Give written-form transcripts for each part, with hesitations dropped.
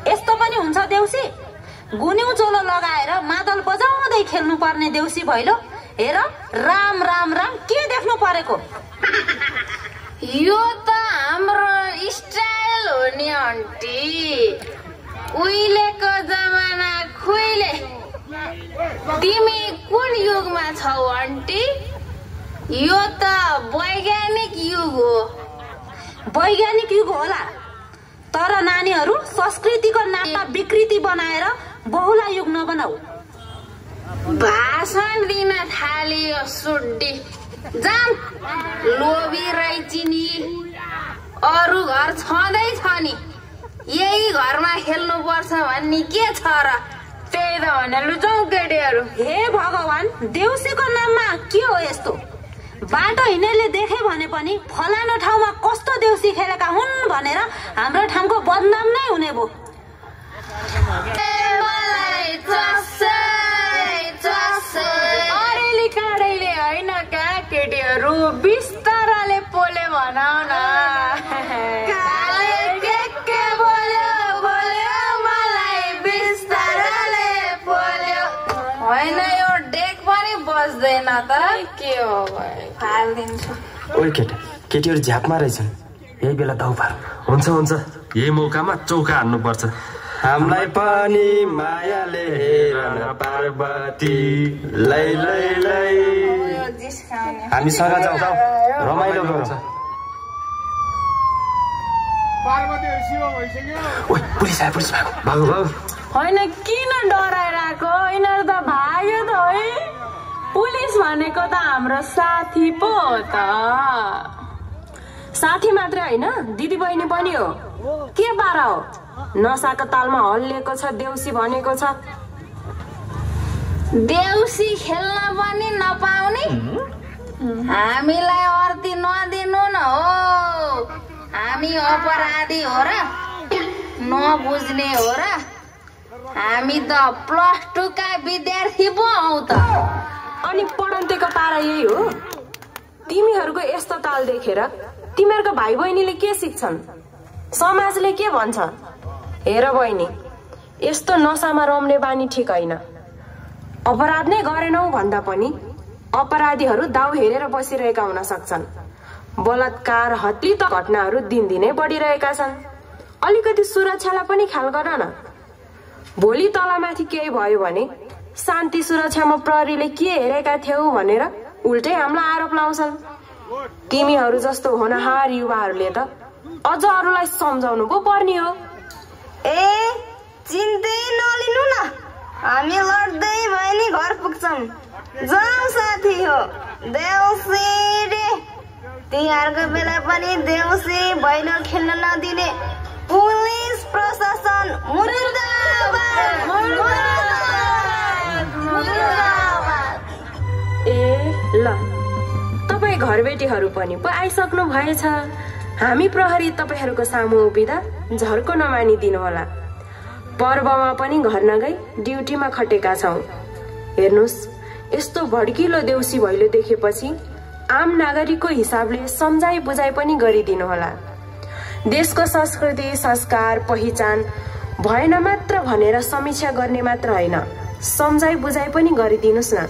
यस्तो पनि हुन्छ देउसी? गुन्यु चोलो लगाएर मादल बजाउँदै खेल्नु पर्ने देउसी भैलो? हेर राम राम राम के देख्नु परेको? यो त हाम्रो स्टाइल हो नि आन्टी। उहिलेको जमाना खुइले। तिमी कुन युगमा छौ आन्टी? यो त वैज्ञानिक युग हो। वैज्ञानिक युग होला, तर नानीहरू संस्कृतिको नाममा विकृति बनाएर बहुला युग नबनाऊ। भाषण दिन थालियो सुड्डी। जाम लोभी रैचिनी। अरू घर छँदैछ नि, यही घरमा खेल्नु पर्छ भन्ने के छ र? त्यही त भने लुजाउँ केटीहरू। हे भगवान, देउसीको नाममा के हो यस्तो? बाटो हिँड्नेले देखे भने पनि फलानो ठाउँमा कस्तो देउसी खेलेका हुन् भनेर हाम्रो ठाउँको बदनाम नै हुने भो। अरेली काँडैले होइन का केटीहरू, बिस्ताराले पोले भनाउ न। होइन यो डेक पनि बज्दैन त के हो? फालिदिन्छु। ओइ केटीहरू झ्यापमा रहेछन्, यही बेला दाउ पार। हुन्छ हुन्छ, यही मौकामा चौका हान्नुपर्छ। हामीलाई पनि मायाले हेर पार्वती, लै लै लै। हामीसँग जाउँ, रमाइलो गरौँ। ओइ पुलिस आयो, पुलिस भागो भागो। होइन किन डराइरहेको? यिनीहरू त भाग्यो त है। पुलिस भनेको त हाम्रो साथी पो हो त। साथी मात्रै होइन, दिदी बहिनी पनि हो। के पारा हो? नसाको तालमा हल्लिएको छ देउसी भनेको छ। देउसी खेल्न पनि नपाउने? हामीलाई अर्ती नदिनु न हो। हामी अपराधी हो र? नबुझ्ने हो र? हामी त +2 का विद्यार्थी पो हौ त। अनि पढन्तेको पारा यही हो? तिमीहरूको यस्तो ताल देखेर तिमीहरूको भाइ बहिनीले के सिक्छन्? समाजले के भन्छ? हेर बहिनी, यस्तो नसामा रम्ने बानी ठिक होइन। अपराध नै गरेनौ भन्दा पनि अपराधीहरू दाउ हेरेर बसिरहेका हुन सक्छन्। बलात्कार, हत्या घटनाहरू दिनदिनै बढिरहेका छन्। अलिकति सुरक्षालाई पनि ख्याल गर न। भोलि तलमाथि केही भयो भने शान्ति सुरक्षामा प्रहरीले के हेरेका थियौ भनेर उल्टै हामीलाई आरोप लाउँछन्। तिमीहरू जस्तो होनहार युवाहरूले त अझ अरूलाई सम्झाउनु पो पर्ने हो। ए चिन्तै नलिनु न, हामी लड्दै भए नि घर पुग्छौँ। जाऊ साथी हो, देउसी रे। तिहारको बेला पनि देउसी भैलो खेल्न नदिने पुलिस प्रशासन मुर्दाबाद, मुर्दाबाद, मुर्दाबाद। ए ल, तपाईँ घरबेटीहरू पनि पो आइसक्नु भएछ। हामी प्रहरी तपाईँहरूको सामु उभिँदा झर्को नमानिदिनु होला। पर्वमा पनि घर नगई ड्युटीमा खटेका छौँ। हेर्नुहोस्, यस्तो भड्किलो देउसी भैलो देखेपछि आम नागरिकको हिसाबले सम्झाइ बुझाइ पनि गरिदिनु होला। देशको संस्कृति, संस्कार, पहिचान भएन मात्र भनेर समीक्षा गर्ने मात्र होइन, सम्झाइ बुझाइ पनि गरिदिनुस् न।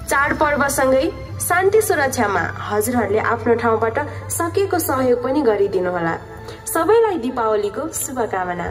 चाडपर्वसँगै शान्ति सुरक्षामा हजुरहरूले आफ्नो ठाउँबाट सकेको सहयोग पनि गरिदिनु होला। सबैलाई दीपावलीको शुभकामना।